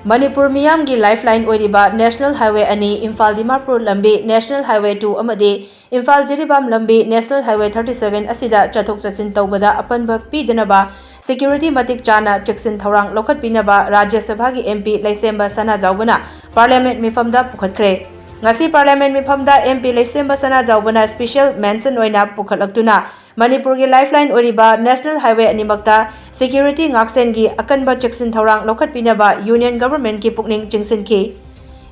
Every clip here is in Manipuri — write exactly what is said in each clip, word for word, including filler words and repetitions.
ꯃꯅꯤꯄꯨꯔ ꯃꯤꯌꯥꯝꯒꯤ ꯂꯥꯏꯐꯂꯥꯏꯟ ꯑꯣꯏꯔꯤꯕ ꯅꯦꯁꯅꯦꯜ ꯍꯥꯏꯋꯦ ꯑꯅꯤ, ꯏꯝꯐꯥꯜ ꯗꯤꯃꯥꯄꯨꯔ ꯂꯝꯕꯤ ꯅꯦꯁꯅꯦꯜ ꯍꯥꯏꯋꯦ ꯇꯨ ꯑꯃꯗꯤ ꯏꯝꯐꯥꯜ ꯖꯤꯔꯤꯕꯥꯝ ꯂꯝꯕꯤ ꯅꯦꯁꯅꯦꯜ ꯍꯥꯏꯋꯦ ꯊꯥꯔꯇꯤ ꯁꯚꯦꯟ ꯑꯁꯤꯗ ꯆꯠꯊꯣꯛ ꯆꯠꯁꯤꯟ ꯇꯧꯕꯗ ꯑꯄꯟꯕ ꯄꯤꯗꯅꯕ ꯁꯦꯀ꯭ꯌꯨꯔꯤꯇꯤ ꯃꯇꯤꯛ ꯆꯥꯅ ꯆꯦꯛꯁꯤꯟ ꯊꯧꯔꯥꯡ ꯂꯧꯈꯠꯄꯤꯅꯕ ꯔꯥꯖ꯭ꯌ ꯁꯚꯥꯒꯤ ꯑꯦꯝ ꯄꯤ ꯂꯩꯁꯦꯝꯕ ꯁꯅꯥꯖꯥꯎꯕꯅ ꯄꯥꯔꯂꯤꯌꯥꯃꯦꯟꯠ ꯃꯤꯐꯝꯗ ꯄꯨꯈꯠꯈ꯭ꯔꯦ꯫ ꯉꯁꯤ ꯄꯥꯔꯂꯤꯌꯥꯃꯦꯟꯠ ꯃꯤꯐꯝꯗ ꯑꯦꯝ ꯄꯤ ꯂꯩꯁꯦꯝꯕ ꯁꯅꯥꯖꯥꯎꯕꯅ ꯁ꯭ꯄꯦꯁꯤꯌꯦꯜ ꯃꯦꯟꯁꯟ ꯑꯣꯏꯅ ꯄꯨꯈꯠꯂꯛꯇꯨꯅ ꯃꯅꯤꯄꯨꯔꯒꯤ ꯂꯥꯏꯐꯂꯥꯏꯟ ꯑꯣꯏꯔꯤꯕ ꯅꯦꯁꯅꯦꯜ ꯍꯥꯏꯋꯦ ꯑꯅꯤꯃꯛꯇ ꯁꯦꯀ꯭ꯌꯨꯔꯤꯇꯤ ꯉꯥꯛꯁꯦꯟꯒꯤ ꯑꯀꯟꯕ ꯆꯦꯛꯁꯤꯟ ꯊꯧꯔꯥꯡ ꯂꯧꯈꯠꯄꯤꯅꯕ ꯌꯨꯅꯤꯌꯟ ꯒꯚꯔꯟꯃꯦꯟꯠꯀꯤ ꯄꯨꯛꯅꯤꯡ ꯆꯤꯡꯁꯤꯟꯈꯤ꯫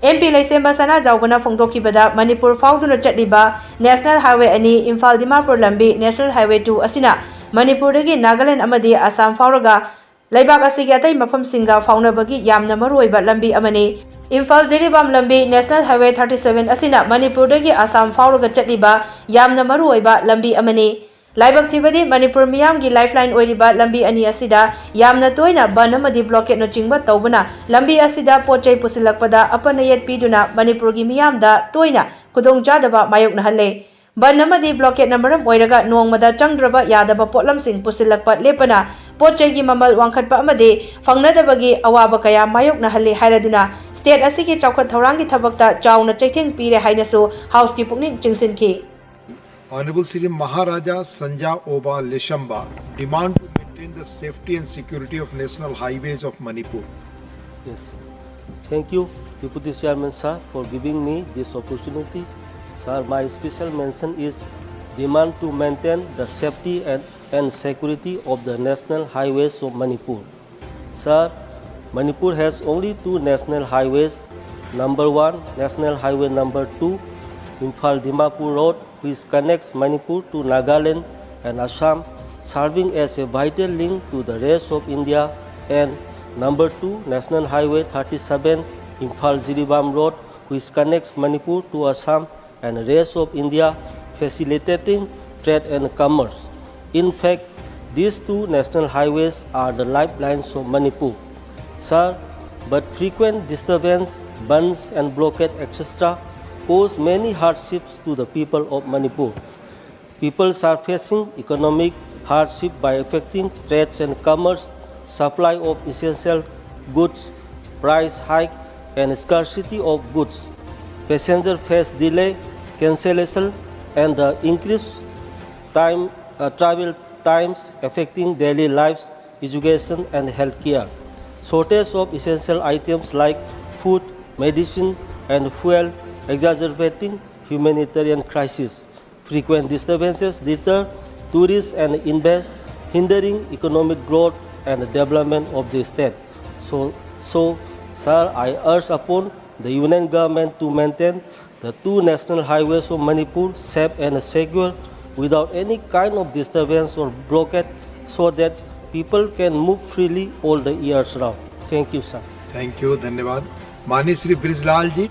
ꯑꯦꯝ ꯄꯤ ꯂꯩꯁꯦꯝꯕ ꯁꯅꯥꯖꯥꯎꯕꯅ ꯐꯣꯡꯗꯣꯛꯈꯤꯕꯗ, ꯃꯅꯤꯄꯨꯔ ꯐꯥꯎꯗꯨꯅ ꯆꯠꯂꯤꯕ ꯅꯦꯁꯅꯦꯜ ꯍꯥꯏꯋꯦ ꯑꯅꯤ, ꯏꯝꯐꯥꯜ ꯗꯤꯃꯥꯄꯨꯔ ꯂꯝꯕꯤ ꯅꯦꯁꯅꯦꯜ ꯍꯥꯏꯋꯦ ꯇꯨ ꯑꯁꯤꯅ ꯃꯅꯤꯄꯨꯔꯗꯒꯤ ꯅꯥꯒꯥꯂꯦꯟꯗ ꯑꯃꯗꯤ ꯑꯁꯥꯝ ꯐꯥꯎꯔꯒ ꯂꯩꯕꯥꯛ ꯑꯁꯤꯒꯤ ꯑꯇꯩ ꯃꯐꯝꯁꯤꯡꯒ ꯐꯥꯎꯅꯕꯒꯤ ꯌꯥꯝꯅ ꯃꯔꯨꯑꯣꯏꯕ ꯂꯝꯕꯤ ꯑꯃꯅꯤ꯫ ꯏꯝꯐꯥꯜ ꯖꯤꯔꯤꯕꯥꯝ ꯂꯝꯕꯤ ꯅꯦꯁꯅꯦꯜ ꯍꯥꯏꯋꯦ ꯊꯥꯔꯇꯤ ꯁꯚꯦꯟ ꯑꯁꯤꯅ ꯃꯅꯤꯄꯨꯔꯗꯒꯤ ꯑꯁꯥꯝ ꯐꯥꯎꯔꯒ ꯆꯠꯂꯤꯕ ꯌꯥꯝꯅ ꯃꯔꯨꯑꯣꯏꯕ ꯂꯝꯕꯤ ꯑꯃꯅꯤ꯫ ꯂꯥꯏꯕꯛ ꯊꯤꯕꯗꯤ, ꯃꯅꯤꯄꯨꯔ ꯃꯤꯌꯥꯝꯒꯤ ꯂꯥꯏꯐꯂꯥꯏꯟ ꯑꯣꯏꯔꯤꯕ ꯂꯝꯕꯤ ꯑꯁꯤꯗ ꯌꯥꯝꯅ ꯇꯣꯏꯅ ꯕꯟ ꯑꯃꯗꯤ ꯕ꯭ꯂꯣꯀꯦꯠꯅꯆꯤꯡꯕ ꯇꯧꯕꯅ ꯂꯝꯕꯤ ꯑꯁꯤꯗ ꯄꯣꯠ ꯆꯩ ꯄꯨꯁꯤꯜꯂꯛꯄꯗ ꯑꯄꯟ ꯑꯌꯦꯠ ꯄꯤꯗꯨꯅ ꯃꯅꯤꯄꯨꯔꯒꯤ ꯃꯤꯌꯥꯝꯗ ꯇꯣꯏꯅ ꯈꯨꯗꯣꯡꯆꯥꯗꯕ ꯃꯥꯌꯣꯛꯅꯍꯜꯂꯦ꯫ ꯕꯟ ꯑꯃꯗꯤ ꯕ꯭ꯂꯣꯀꯦꯠꯅ ꯃꯔꯝ ꯑꯣꯏꯔꯒ ꯅꯣꯡꯃꯗ ꯆꯪꯗ꯭ꯔꯕ ꯌꯥꯗꯕ ꯄꯣꯠꯂꯝꯁꯤꯡ ꯄꯨꯁꯤꯜꯂꯛꯄ ꯂꯦꯞꯄꯅ ꯄꯣꯠ ꯆꯩꯒꯤ ꯃꯃꯜ ꯋꯥꯡꯈꯠꯄ ꯑꯃꯗꯤ ꯐꯪꯅꯗꯕꯒꯤ ꯑꯋꯥꯕ ꯀꯌꯥ ꯃꯥꯌꯣꯛꯅꯍꯜꯂꯤ ꯍꯥꯏꯔꯗꯨꯅ ꯁ꯭ꯇꯦꯠ ꯑꯁꯤꯒꯤ ꯆꯥꯎꯈꯠ ꯊꯧꯔꯥꯡꯒꯤ ꯊꯕꯛꯇ ꯆꯥꯎꯅ ꯆꯩꯊꯦꯡ ꯄꯤꯔꯦ ꯍꯥꯏꯅꯁꯨ ꯍꯥꯎꯁꯀꯤ ꯄꯨꯛꯅꯤꯡ ꯆꯤꯡꯁꯤꯟꯈꯤ꯫ Honorable Shri Maharaja Sanja Oba Leshamba demand to maintain the safety and security of national highways of Manipur. Yes, sir. Thank you, Deputy Chairman sir, for giving me this opportunity. Sir, my special mention is demand to maintain the safety and, and security of the national highways of Manipur. Sir, Manipur has only two national highways. Number one, National Highway number two, Imphal Dimapur Road, which connects Manipur to Nagaland and Assam, serving as a vital link to the rest of India, and number two, National Highway thirty-seven, Imphal Jiribam Road, which connects Manipur to Assam and rest of India, facilitating trade and commerce. In fact, these two national highways are the lifelines of Manipur. Sir, but frequent disturbance, bands and blockade, et cetera, pose many hardships to the people of Manipur. People are facing economic hardship by affecting trades and commerce, supply of essential goods, price hike and scarcity of goods. Passenger face delay, cancellation, and the increased time, uh, travel times affecting daily lives, education, and healthcare. Shortage of essential items like food, medicine, and fuel, exacerbating humanitarian crisis. Frequent disturbances deter tourists and invest, hindering economic growth and development of the state. So, so, sir, I urge upon the Union Government to maintain the two national highways of Manipur safe and secure without any kind of disturbance or blockade, so that people can move freely all the years round. Thank you, sir. Thank you, धन्यवाद। माननीय श्री ब्रिजलाल जी,